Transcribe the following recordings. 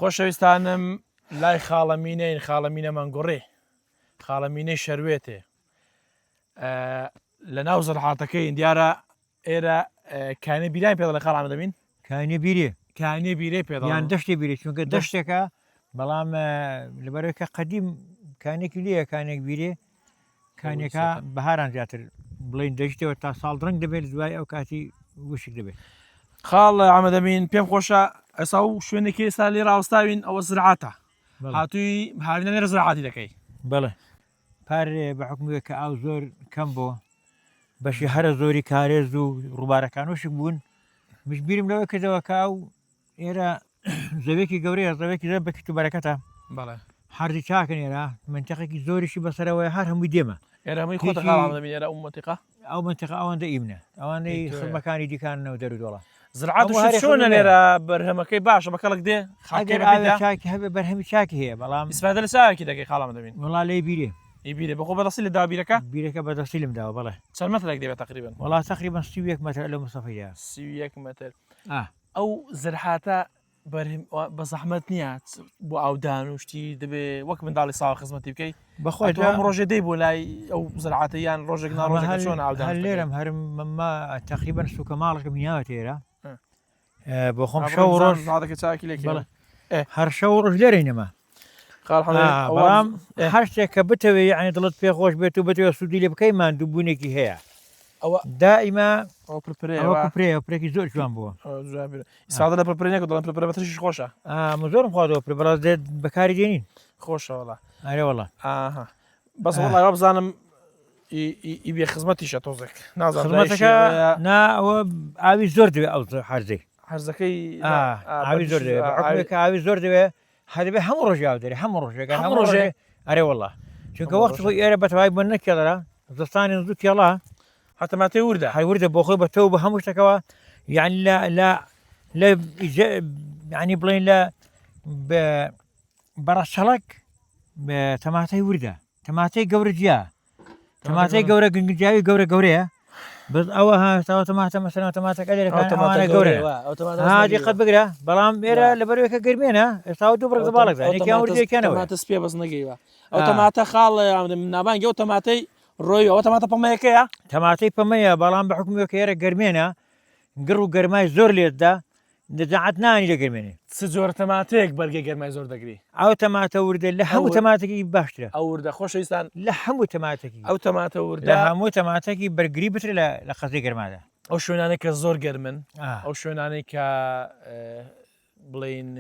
خۆشەویستانم لای خاڵە مینەین خاڵە مینە مەنگوڕێ خاڵە مینەی شەروێتێ لە ناو زرعاتەکەی دیارە ئێرە کانی بیران پێ دەڵێ خاڵ ئامادەمین کانی بیرێ کانی بیرێ پێ یان دەشتی بیرێ چونکە دەشتێکە بەڵام لەبەرەوەی کە قەدیم کانێکی لێیە کانێک بیرێ کانیەکە بەهاران زیاتر بڵین دەژتەوە تا ساڵ درەنگ دەبێت دوای ئەو کاتی وشک دەبێت. خاڵ ئامادەمین پێم خۆشە ئێسا و شوێنێکی ئێستا لێ ڕاوەستاوین ئەوە زراعاتە هاتووی هاوینە لێرە زراعاتی دەکەی. بەڵێ پار بە حکومێک کە ئاو زۆر کەم بۆ بەشی هەرە زۆری کارێز و ڕووبارەکان وشک بوون مش بیرم لەوە کردەوە کە ئەو ئێرە زەوێکی گەورەیە زەوێکی زۆر بەکیت و بەرەکەتە بەڵێ حەرزی چاکن ئێرە منتەقێکی زۆریشی بەسەرەوەی هەر هەمووی دێمە ئێرە هەمووی خۆتە هیچی- خاڵ ئامادەمین ئێرە ئەو منتیقە ئەو منتەقە ئەوەندە ئیمنە ئەوانەی ئەی تۆیە. خزمەکانی دیکانەوە دەرودۆڵە زراعات و هەموو شت هەرێ چۆنە خزمە لێرە بەرهەمەکەی باشە بە کەڵک دێ خاکەی ئەگەر بە ئاوێ پیتە چاکی هەبێ بەرهەمی چاکی هەیە بەڵام ئیسفادە لە چاوێکی دەکەی خاڵ ئامادەمین وەڵا لێی بیرێ ئی بیرێ بەخۆ بەدەستی لە داوا بیرەکە بیرەکە بەدەستی لم داوە بەڵێ چەند مەترێک دەبێت تقریبا وەڵا تقریبا 31 مەتر لەو مەسافەیە 31 مەتر ئا ئەو زرحاتە بەرهەم بە زەحمەت نییە بۆ ئاودان و شتی دەبێ وەک منداڵی ساوە خزمەتی بکەی بەخۆی تۆ هەم ڕۆژێ دەی بۆ لای ئەو زرعاتە یان ڕۆژێک نا ڕۆژێک چۆن ئاودان هەر لێرەم هەرم مەما تقریبا سوکە ماڵێکم هیناوە تێرە بۆ خۆم شەو شەو ڕۆژ ڕۆژ زادەکە چاکی لێ بەڵێ. هەر شەو ڕۆژ لێرەی نەما خاڵ حەمێ بەڵام هەر شتێک کە بتەوێ یعنی دڵت پێ خۆش بێت و بتەوێ سوودی لێ بکەی ماندووبوونێکی هەیە ئەوە دائیما ئەو پرپرێ ئەوە کوپرەیە پرێکی زۆر جوان بووە سادە لە پرپرێ نەکە دەڵێن پرپرە بە ترشیش خۆشە من زۆرم خواردەوە پرێ بەڵام دێت بەکاری دێنین خۆشە وەڵا ئەرێ وەڵا ئاها بەس وەڵا وا بزانم ئی بێ خزمەتیشە تۆزێک نازانم خزمەتەکە نا ئەوە ئاوی زۆر دەوێ ئەو حەرزەی حەرزەکەی ئاوی زۆر دەوێ بە ئاوی زۆر دەوێ هەربێ هەموو ڕۆژ ئاو دەرێ هەموو ڕۆژێک هەموو ڕۆژێ ئەرێ وەڵا چونکە وەخت خۆی ئێرە بەتەوای بۆ نەکێڵرا زستانی زوو کێڵا هەتەماتێ وردە هەر وردە بۆ خۆی بە تەو بە هەموو شتەکەوە یعنی لە لە لە یعنی بڵێن لە بەڕەچەڵک تەماتەی وردە تەماتەی گەورە جیا تەماتەی گەورە گنگجاوی گەورە گەورەیە بەس ئەوە هاوە تەماتە مەسەنا تەماتەکە لێرە تەماتە گەورە دیقەت بگرە بەڵام ئێرە لە بەرەوەکە گەرمێنە ئێستا دوو بڕ باڵک یکیانەوە سپێ بەس نەگەیوە ئەو تەماتە خاڵ نابانگە ئەو تەماتەی ڕۆی ئەوە تەماتە پەمەیەکەیە تەماتەی پەمەیە بەڵام بە حکومیەکە ئێرە گەرمێنە گڕ و گەرمای زۆر لێتدا نەجاعەت نانی لە گەرمێنێ. چ جۆرە تەماتەیەک بەرگەی گەرمای زۆر دەگری؟ ئەو تەماتە وردە لە هەموو تەماتەکی باشترە. ئەو وردە خۆشەویستان. لە هەموو تەماتەکی. ئەو تەماتە وردە. لە هەموو تەماتەکی بەرگری بترە لە لە قەزی گەرمادا. ئەو شوێنانەی کە زۆر گەرمن، ئەو شوێنانەی کە بڵێین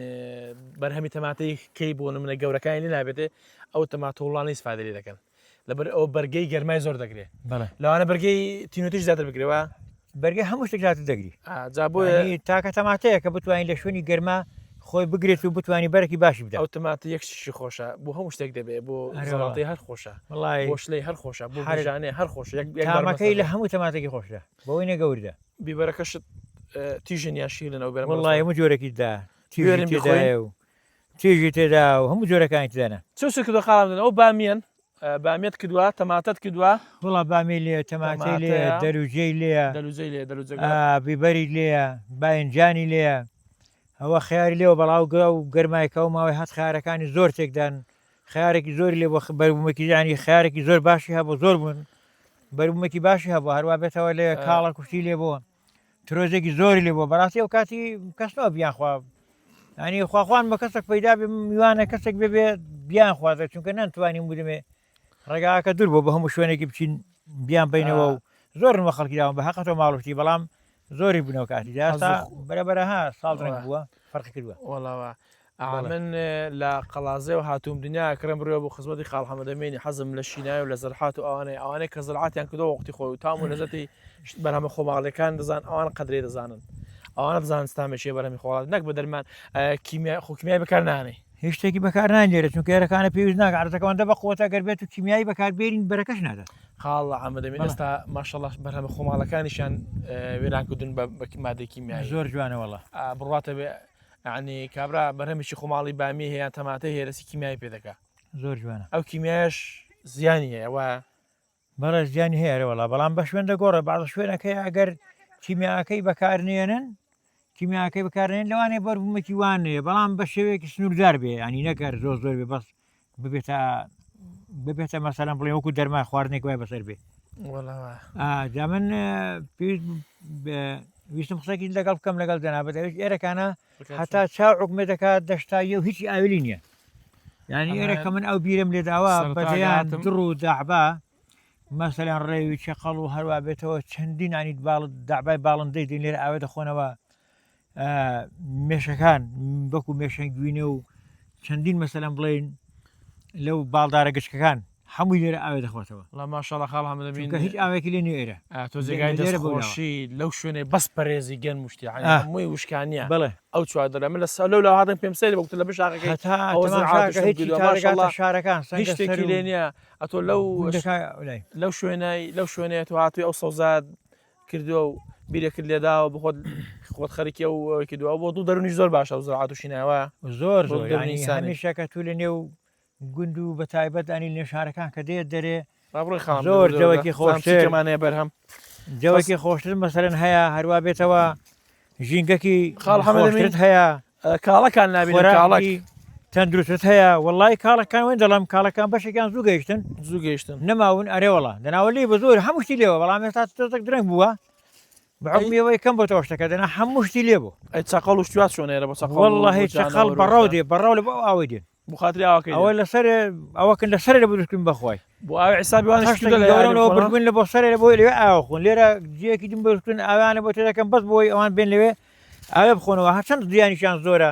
بەرهەمی تەماتەی کەی بۆ نمونە گەورەکانی لێ نابێتێ ئەو تەماتە وڵانەی ئیسفادە لێ دەکەن. لەبەر ئەوە بەرگەی گەرمای زۆر دەگرێ بەڵێ لەوانە بەرگەی تینوتیش زیاتر بگرێ وە بەرگەی هەموو شتێک زیاتر دەگری جا بۆ یعنی تاکە تەماتەیە کە بتوانین لە شوێنی گەرما خۆی بگرێت و بتوانانی بەرەکی باشی بدە ئەو تەماتە یەک شتیشی خۆشە بۆ هەموو شتێک دەبێ بۆ ئەرێ زەڵاتەی هەر خۆشە وەڵای بۆ شلەی هەر خۆشە بۆ هەر بژانێ هەر خۆشە یەک یەک بار تامەکەی لە مەسەلەن. هەموو تەماتێکی خۆشە بەوەی نەگەوردە بیبەرەکەشت تیژن یان شیرن ئەو بەرە وەڵای هەموو جۆرێکی دا تیژی بوێرن بیخۆین؟ تێدایە و تیژی تێدا و هەموو جۆرەکانی تێدانە چۆ چ کردوە خاڵم دەن ئەو بامیەن بامیەت کردوە تەماتەت کردوە. وەڵا بامی لێیە تەماتەی لێیە تەماتەیە. دەروجەی لێیە دەلوجەی لێیە دەلوجەکە. بیبەری لێیە باینجانی لێیە ئەوە خەیاری لێوە بەڵاو گە و گەرمای کە ئەو ماوەی هات خەیارەکانی زۆر تێکدان خەیارێکی زۆری لێ بۆ بەربوومێکی یانی خەیارێکی زۆر باشی هەبوو زۆر بوون بەربوومێکی باشی هەبوو هەروە بێتەوە لێ کاڵە کوشتی لێ بووە ترۆزێکی زۆری لێ بووە بەڕاستی ئەو کاتی کەسەوە بیانخوا ینی خواخوان بە کەسێک پەیدا بێ میوانە کەسێک بێ بیان خوازە چونکە نەنتوانین بدەمێ ڕێگاکە دوور بۆ بە هەموو شوێنێکی بچین بیان بینەوە و زۆرن وە خەڵکی داوە بە هەقەتەوە ماڵشتی بەڵام زۆری بنەوە کاتی جاستا بەرەبەرەها ساڵ ڕنگ بووە فەرقی کردووە وەڵاوە من لە قەڵازێەوە هاتووم دنیا کڕم بڕێ بۆ خزمەتی خاڵ حەمەدەمینی حەزم لە شینای و لە زەرحات و ئەوانەی ئەوانەی کە زرعاتیان کردەوە وەختی خۆی و تام و لەزەتی بەرهەمە خۆماڵیەکان دەزان ئەوان قەدرێ دەزانن ئەوانە دەزانن ستامێکی بەرهەمی خۆڵات نەک بە دەرمان کیمیا خۆ کیمیای بەکار نانێ هیچ شتێکی بەکار نان لێرە چونکە ئێرەکانە پێویست ناکە عەرزەکەوەندە بە قوتە گەر بێت و کیمیایی بەکاربێنین بەرەکەش نادات خاڵ حەمەدەمین ئێستا ماشەڵڵا بەرهەمە خۆماڵەکانیشیان وێران کردوون بە مادەی کیمیایی زۆر جوانە وەڵا بڕواتە بێ یعنی کابرا بەرهەمێکی خۆماڵی بامی هەیە تەماتە هەیە دەستی کیمیایی پێ دەکا زۆر جوانە ئەو کیمیایش زیانی هەیە وایە بەڵێ زیانی هەیە ئەرێ وەڵا بەڵام بە شوێن دەگۆڕێ بەعض شوێنەکەی ئەگەر کیمیاکەی بەکارنێنن کیمیاکەی بەکارنێن لەوانەیە بەربوومێکی وان نەیە بەڵام بە شێوەیەکی سنووردار بێ ینی نەکەر زۆر زۆر بێ بەس ببێتە ببێتە مەسەلەن بڵێ وەکو دەرمان خواردنێک وای بەسەر بێ جا من پێویست ویستم قسەکی لەگەڵ بکەم لەگەڵ جەنابەت ئەویش ئێرەکانە هەتا چاو حکومێ دەکات دەشتاییە و هیچی ئاولی نییە یعنی ئێرە کە من ئەو بیرم لێداوە بەدەیان دڕ و داعبا مەسەلەن ڕێوی چەقەڵ و هەروا بێتەوە چەندین ئانیت باڵ دەعبای باڵندەی دێن لێرە ئاوێ دەخۆنەوە مێشەکان وەکو مێشەنگوینە و چەندین مەسەلەن بڵین لەو باڵدارە گچکەکان هەمووی لێرە ئاوێ دەخواتەوە ڵا ماشاءاللە خاڵ حەمەدەمین چونکە هیچ ئاوێکی لێ نییە ئێرە تۆ جێگای لێرە بۆ دەستخۆشی لەو شوێنێ بەس پەرێزی گەن مشتی هەمووی وشکانیە بەڵێ ئەو چوار دەرە من لە لەو لا هاتم پێم سەیرە بوو لە بشاخەکەی هەتا ئەوە زراعات تەماشاکە هیچی کردووە تا دەگاتە ماشاءاللە شارەکان هیچ سەنگەسەر شتێکی و لێ نییە ئەتۆ لەو گوندەکە لای لەو شوێنای لەو شوێنەیە تۆ هاتووی ئەو سەوزات کردووە و بیرێکرد لێداوە بخۆت خۆت خەریکی ئەو ئەوەی کردووە بۆ دڵ دەروونیش زۆر باشە ئەو زراعات و شینایەوە زۆر بۆ زۆر دەروونی یعنی ئینسانێک هەمیشە کە تو لە نێو گوند و بە تایبەت ئەنی لە شارەکان کە دێت دەرێ با بڕۆی خاڵم زۆر جەوەکی خۆشتر کەمانەیە بەرهەم جەوەکی خۆشتر مەسەرەن هەیە هەروە بێتەوە ژینگەکی خاڵ حەمەدەمین خۆشترت هەیە کاڵەکان نابینم کاڵەک خۆراکی تەندروستت هەیە وەڵی کاڵەکان وێن دەڵم کاڵەکان بەشێکیان زوو گەیشتن زوو گەیشتن نەماون ئەرێ وەڵا دەناوە لێ بە زۆر هەموو شتی لێوە بەڵام ئێستا تۆزێک درەنگ بووە بەحکمی ئەوەی کەم بۆتەوە شتەکە دەنا هەموو شتی لێ بوو ئەی چەقەڵ و شتوات چۆن ئێرە بۆ چەقەڵ و واللهی بۆ چەقەڵ جانەوەر و بەڕەو شتان؟ دێ بەڕەو لە بۆ ئاوەی دێن بۆ خاتری ئاوەکەی ئەوە دێن. لەسەر ئەوەکن لەسەر لە بروستکردن بەخوای بۆ ئاوی حسابی وانش تاشتێکی کردووە لە گەورەم یاری لەوە خۆنا؟ بردبوون لە بۆ سەرێ لە بۆی لەوێ ئاوە خۆن لێرە جێیەکی دیم بروستکردن ئاویانە بۆ تێدەکەم بەس بۆی ئەوان بێن لەوێ ئاوێ بخۆنەوە هەرچەند زیانیشیان زۆرە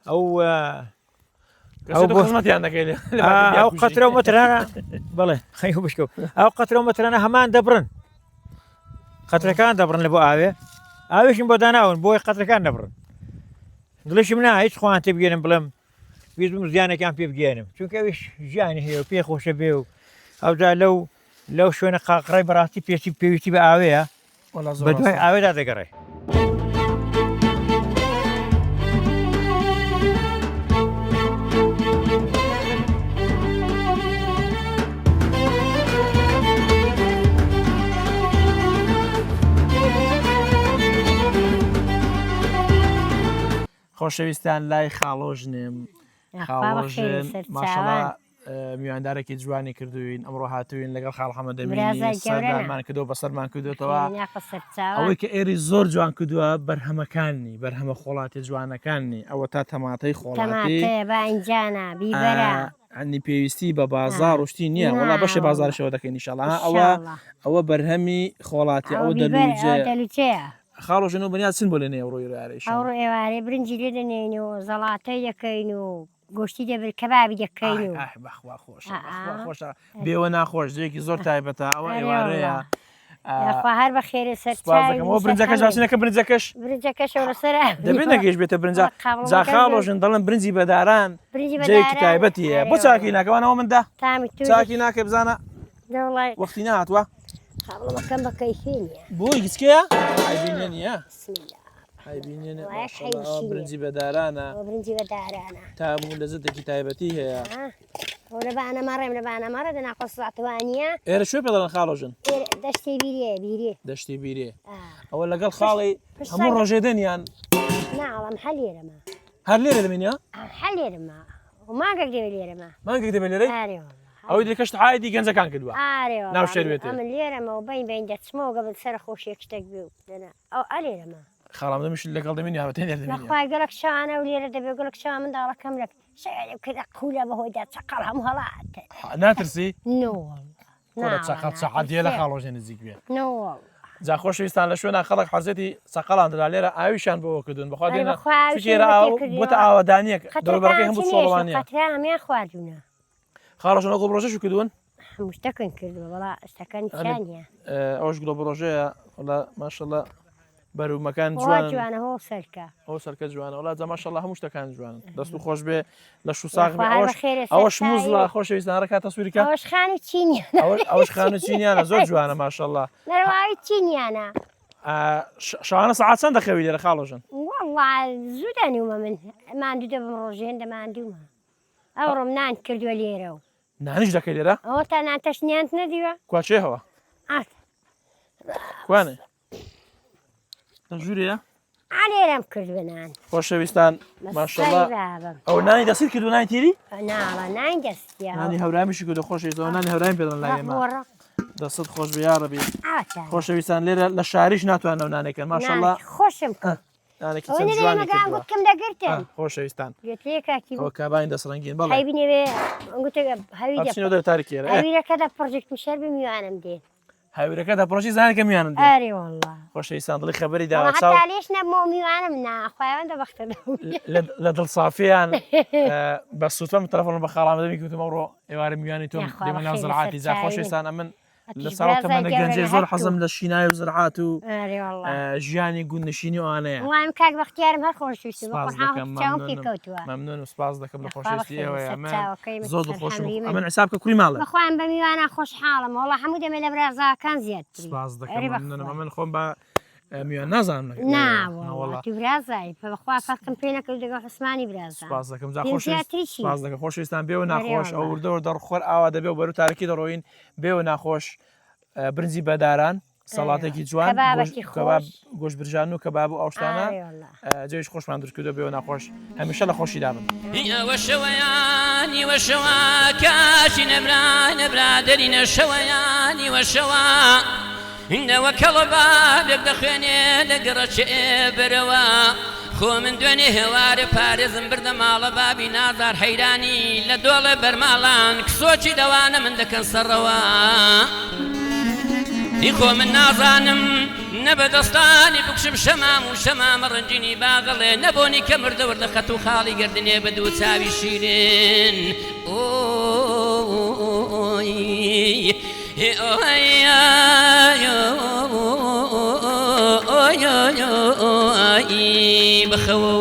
ئەو ئەو بۆ خزمەتیان دەکەی ئەو قەترە و مەترانە بەڵێ خەی بشکە ئەو قەترە و مەترانە هەمان دەبڕن قەترەکان دەبڕن لە بۆ ئاوێ ئاوێشم بۆ داناون بۆی قەترەکان نەبڕن دڵشم نا هیچ خۆیان تێبگەێنم بڵێم ویستم زیانێکیان پێ بگەێنم چونکە ئەویش ژیانی هەیە و پێ خۆشە بێ و ئەوجا لەو لەو شوێنە قاقڕای بەڕاستی پێچی پێویستی بە ئاوەیە بە دوای ئاوێدا دەگەڕێ. خۆشەویستان لای خاڵۆژنێم خاڵۆژن ماشەڵا میواندارێکی جوانی کردوین ئەمڕۆ هاتوین لەگەڵ خاڵ حەمە دەمینی سەردانمان کردو بەسەرمان کردوێتەوە ئەوەی کە ئێری زۆر جوان کردووە بەرهەمەکانی بەرهەمە خۆڵاتی جوانەکانی ئەوە تا تەماتەی خۆڵاتی باینجانە بیبەرە عنی پێویستی بە بازار و شتی نییە وڵا بەشێ بازارشەوە دەکەین ئینشاڵا ئەوە ئەوە بەرهەمی خۆڵاتی ئەوە دەلوچەیە خاڵۆژن و بنیاد چن بۆ لێ نێوڕۆی ڕارێ ئەوڕۆ ئێوارێ برنجی لێ دەنێین و زەڵاتەی دەکەین و گۆشتی دەبر کەبابی دەکەین و بەخوا خۆشە خۆشە بێوە ناخۆش جێکی زۆر تایبەتە ئەوە ئێوارەیە خوا هەر بە خێرێ سەر برنجەکەش باسینەکە برنجەکەش برنجەکەش لەسەر دەبێت نەگەیش بێتە برنجە جاخاڵۆژن دەڵێن برنجی بەداران جێکی تایبەتی هەیە بۆ چاکی ناکەوانەوە مندا چاکی ناکە بزانە وەختی نهاتوە قابڵەکەم بە کەیفی نیە بۆی گچکەیە عیبینە نییە عیبینە برنجی بەدارانە برنجی بەدارانە تام و لەزەتێکی تایبەتی هەیە لە بانە مەڕێم لە بانە مەڕێ دەنا قۆسڵاتوانە ئێرە شوێ پێ دەڵێن خاڵۆژن دەشتی بیرێ بیرێ دەشتی بیرێ ئەوە لەگەڵ خاڵی هەموو ڕۆژێ دێنیان ناڵم هەر لێرەمە هەر لێرە دەمێنە هەر لێرەمە مانگێک دەبێ لێرەمە مانگێک دەبێ لێرەی ئەوەی دیکەشت عایدی گەنجەکان کردووە ناو شێروێتێ ئەمن لێرەمەوە بین بین دەچمەوە گەبل سەر خۆشیەک شتێک بێ و دەنا ئەو ئەلێرەمە خاڵام دەمیش لەگەڵ دەمینی هاوتێن لێر دەمینی بەخوای گەلەک شانە و لێرە دەبێ گەلەک شان منداڵەکەم لە شێرێ کرد قولە بەهۆیدا چەقەڵ هەموو هەڵات ناترسی نۆ کوڕە چەقەڵ چەقەدیە لە خاڵۆژێ نزیک بێ نۆ جا خۆشەویستان لە شوێنە خەڵک حەزێتی سەقەڵان درا لێرە ئاویشان بۆ کردون بەخوا دێنە چێرە بۆتە ئاوەدانیەک دەوروبەرەکەی هەموو چۆڵەوانیە قەترا هەمیان خواردونە خاڵۆژن ئەو گوڵبڕۆژەش کردوون هەموو شتەکەن کردووە بەڵا شتەکەن چیانە ئەوش گوڵبڕۆژەیە وڵا ماشەڵە بەرومەکان جوان جوانە هۆ سەرکە ئەو سەرکە جوانە وڵا جا ماشەڵە هەموو شتەکان جوانن دەست و خۆش بێ لە شو ساغ بێ ئەوەش ئەوەش موزڵە خۆشەویستان ڕکات تەسویرکە ئەوەش خانی چینیانە ئەوەش خانو چینیانە زۆر جوانە ماشەڵە نەرواوی چینیانە شەوانە سەعات چەند دەخەوی لێرە خاڵۆژن وەڵا زوو دانیومە من ماندوو دەبم ڕۆژێ هێندە ماندوومە ئەوڕۆم نان کردووە لێرە و نانیش دەکەی لێرە ئەوە تا نان تەشنیانت نەدیوە کوا چێ هەوە ئات کوانێ لە ژوورەیە؟ ئالێرەم کردوە نان. خۆشەویستان ماشەڵا ئەو نانی دەستی کردو نانی تیری ناڵە نانی دەستیا نانی هەورامیشی کردو خۆشەویستەوە نانی هەورامی پێدەڵێن لای ئێمە دەستت خۆش بێ یاڕەبی خۆشەویستان لێرە لە شاریش ناتوانن ئەو نانێکەن ماشەڵا خۆشم کرد نانێکی چەند جوانی کردووە کەم دەگرتن خۆشەویستان ئەوە کابانی دەست ڕەنگین بەڵێ هەوی دەر تاریکێرە هەویرەکە دە پڕۆژێکم شەر بە میوانم دێ هەویرەکە دە پڕۆژی زانکە میوانم دێ ئەرێ والله خۆشەویستان دڵی خەبەری داوە چاو هەتا لێش نەبمەوە میوانم نا خوایان دە بەختە لە دڵسافیان بە سوتفە من تەلەفۆنم بە خاڵام دەمی کردم ئەوڕۆ ئێوارە میوانی تۆم دێمە ناو زراعاتی جا خۆشەویستان ئەمن لە ساڵ تەمەنە گەنجێ زۆر حەزم لە شینای و زرعات و ژیانی گوندنشینی ئەوانەیە وڵام کاک بەختیارم هەر خۆشویست مەمنون و سپاس دەکەم لە خۆشویستی ئێوەیە من زۆر دڵخۆشم ئەمن حساب کە کوڕی ماڵە بەخوام بە میوانە خۆشحاڵم وەڵا هەموو دەمێ لە برازاکان زیاتری سپاس دەکەم مەمنونم ئەمن خۆم بە میوان نازانم نا وەڵا تو برازای بەخوا فەرقم پێ نەکرد لەگەڵ عوسمانی برازا سپاس دەکەم جا خۆشویست سپاس دەکەم خۆشویستان بێ و ناخۆش ئەو وردە وردە خۆر ئاوا دەبێ و بەرو تارکی دەڕۆین بێ و ناخۆش برنجی بەداران سەڵاتێکی جوان کەباب گۆش برژان و کەباب و ئەوشتانە جێش خۆشمان دروست کردو بێ ناخۆش هەمیشە لە خۆشی دابن. ئەوە شەوەیان نیوە شەوە کاشی نەبرا نەبرا دەرینە شەوەیان نیوە شەوە نەوە کەڵەبابێک دەخوێنێ لە گەڕەکێ بەرەوە خۆ من دوێنێ هێوارێ پارێزم بردە ماڵە بابی نازار حەیرانی لە دۆڵێ بەرماڵان کسۆکی دەوانە من دەکەن سەڕەوە ئی خۆ من نازانم نە بە دەستانی بکوشم شەمام و شەمامە ڕەنگینی باغەڵێ نە بۆنی کە مردە وردە خەت و خاڵی گەردنێ بە دوو چاوی شیرین ئۆی ئۆی بخەوە.